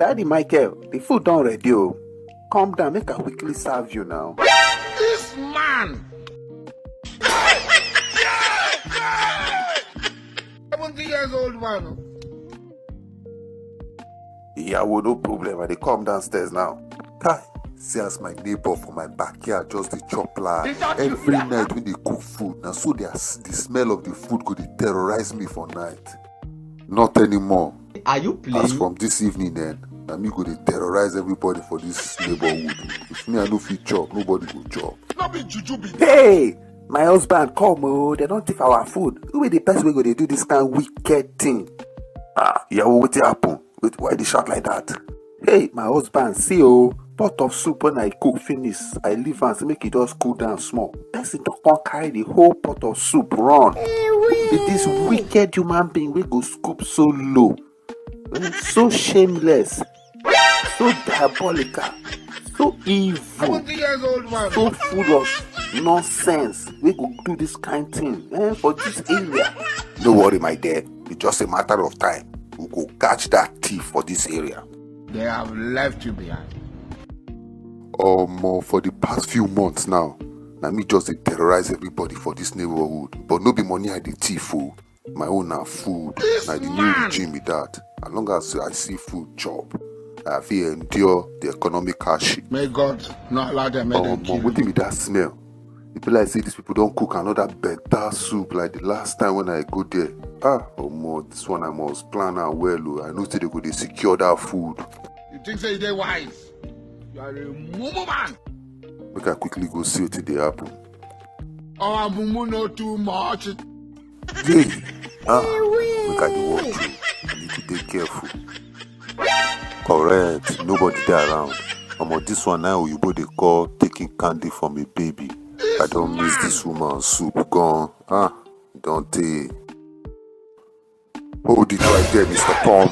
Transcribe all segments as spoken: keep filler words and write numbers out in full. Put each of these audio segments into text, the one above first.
Daddy Michael, the food don ready o. Come down, make I quickly serve you now. This man! Seventy years old man. Iyawo, no problem, I dey come downstairs now. Kai, see as my neighbor for my backyard just dey chop laa. Every night when they cook food, na so they are, the smell of the food go dey terrorize me for night. Not anymore. Are you playing? As from this evening, then, na me go dey terrorize everybody for this neighborhood. If me I no fit chop, nobody go chop. No be juju be Hey, my husband come o, they don thief our food. Who be the person wey go dey do this kind wicked thing? Ah, Iyawo, wetin happen? Wait, why you dey shout like that? Hey, my husband, see o, pot of soup when I cook finish, I leave am say make e just cool down small. Person don come carry the whole pot of soup run. Be this wicked human being wey go scoop so low, eh, so shameless, so diabolical, so evil, Seventy years old man. So full of nonsense wey go do this kind thing, eh, for this area. No worry, my dear. It's just a matter of time. We go catch that thief for this area. They have left you behind. Omo, for the past few months now, na me just dey terrorize everybody for this neighborhood. But no be money I dey thief o. My own na food. Na the new regime be that. As long as I see food chop, I fit endure the economic hardship. May God not allow them make them Omo, kill wetin you. Be that smell? E be like say these people don cook another better soup like the last time when I go there. Ah, omo, this one I must plan am well o. I know say they go dey secure that food. You think say you dey wise? You are a mumu man. Make I quickly go see wetin dey happen. Our mumu know too much. Hey, ah, make I dey watch you. You need to dey careful. Correct, nobody dey around. Omo, this one na oyibo dey call taking candy from a baby. I don miss this woman soup gone. Ah, e don tey. Hold it right there, Mister Tom.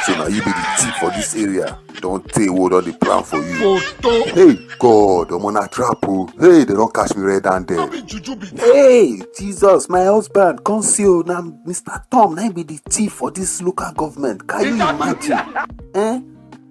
So na you be the thief for this area. E don tey wey we don dey plan for you. Photo. Hey, God, omo, na trap o. Hey, they don catch me red handed. No be juju be that. Hey, Jesus, my husband, come see o. Na Mister Tom, na him be the thief for this local government. Can you imagine? Eh?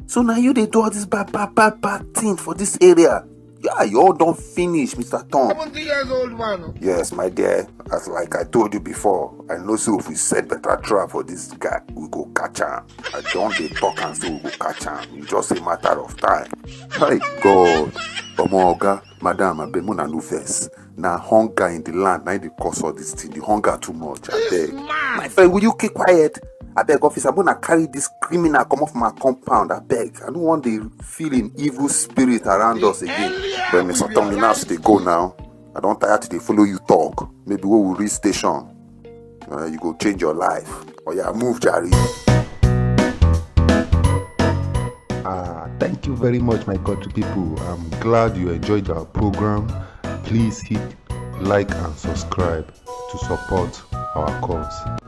So na you dey do all this bad, bad, bad, bad thing for this area. Yeah, you all don finish, Mister Tom. Seventy years old man. Yes, my dear. As like I told you before, I know say if we set better trap for this guy, we go catch am. I don dey talk am say we go catch am. It's just a matter of time. Hey, God. Omo, oga, madam, abeg, una no vex. Na hunger in the land, na im dey cause all this thing. The hunger too much, abeg. My friend, will you keep quiet? Abeg, officer, make una carry this criminal comot from my compound, abeg. I no wan dey feel an evil spirit around us again. But Mister Tom, na as you dey go now, I don tire to dey follow you talk. Maybe when we reach station, uh, you go change your life. Oya, move, jare. Ah, thank you very much, my country people. I'm glad you enjoyed our program. Please hit like and subscribe to support our cause.